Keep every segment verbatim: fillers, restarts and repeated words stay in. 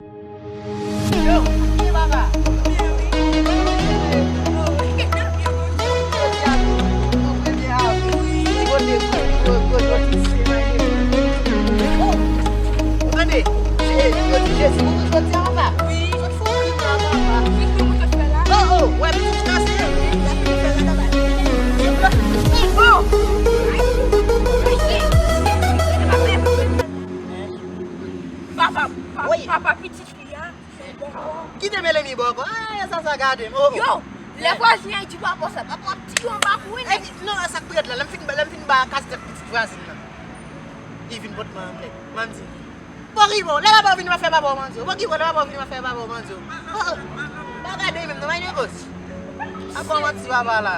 Yo, ki papa? Jodi a, jodi a, jodi a, jodi a, jodi a, jodi a, jodi a, jodi a, papa. Wi. Sot fou, wi, papa. Wi, kòman w te fè la? Oh, oh, wè, pitit kase. Wi, la pitit fè la, papa. Oh! Papa, pa- Wi. Papa, pitit fi a. Kite Melanie bò kò. Ah, sa, sa gade m. Oh, oh. Yo, lè vwazen an di papa sa, papa ap tiye anba kou, wi. Epi, non, sa k pi rèd la, lè m fin, lè m fin ba kastèt pitit vwazen nan. Li vin pot mwen anmè. Mwen di, Pokipo, lè papa w vini, w ap fè papa w manje. Pokipo, lè papa w vini, w ap fè papa w manje. Oh, oh. Pa gade menm, non, my niggas. A kòman ti papa la?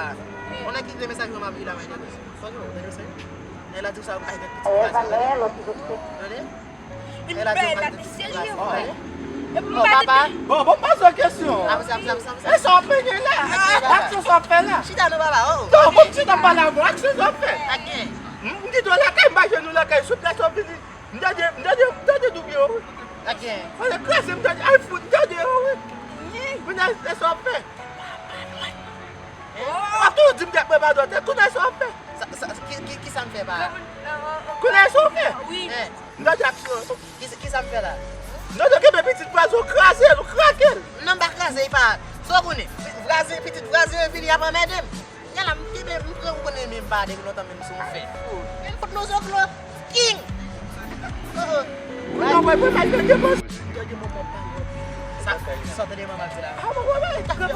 On a ki de mesaj mwen ap li la, my niggas. Pokipo, tande sa. Nèg la di sa, ou ka fè pitit vwazen. Tande? Nèg la di ou ka fè pitit vwazen. Tande? Oh, papa. Bon, bon, poze yon kesyon. Avanse, avanse, avanse, avanse. E sa w ap fè la? Aksyon sa w ap fè la? Chita non, papa, oh. Non, bon, chita pale avè w. Aksyon sa w ap fè? Pa gen. M kite w lakay, m pa jwenn ou lakay, sou plas w ap vini. M tande, m tande, m tande doubyen w, wi. Ok. Mwen kraze, m tande, ay fout, m tande w, wi. Wi. Mwen nan, e sa w ap fè? W ap toujou di m te ap pran pa dòt, kounye a sa w ap fè? Sa, sa, ki, ki, ki sa m fè, pa? Kounye a sa w ap fè? Wi. Eh. M tande aksyon. Ki, ki sa m fè la? Non, non, kenbe pitit vwazen, w kraze l, w krake l. Non, m pa kraze, e pa. Sa w konnen? Vwazen, pitit vwazen yo vini, y ap anmède m. Gade la, m kenbe, m pran, ou konnen men m pa depi lontan, men m se yon fè. Men fout nou zoklo. King. Oh, oh. Ou nan wè, mwen pa gen depans. M tande manman pale anpil. Sa, sa w tande manman di la? Ah, mwen, mwen, mwen, ta fè.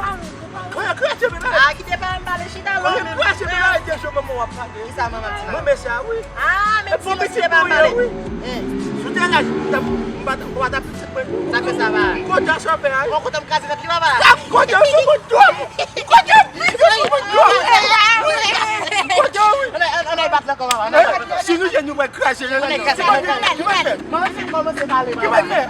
Mwen, krache men la. Ah, kite pa m pale, chita lò. Mwen, krache men la, e de jou manman w ap pale. Ki sa manman di la? Mwen, mesye a, wi. Ah, men ti mesye pa m pale. Wi. Eh. Sou te la, m pa t ap pitit mwen. Sa fè sa va. M kontan sa w fè a, wi. Mwen kontan m kraze tèt li, papa. Sa m kontan sou moun dwòl. Kote w? Kote w? Kote w? Ann al bat l ankò, papa. Ann al bat l. Si nou jwenn nou pral krache, ann al krache. Ki pral fè? Mwen se kòmanse pale, papa. Ki pral fè?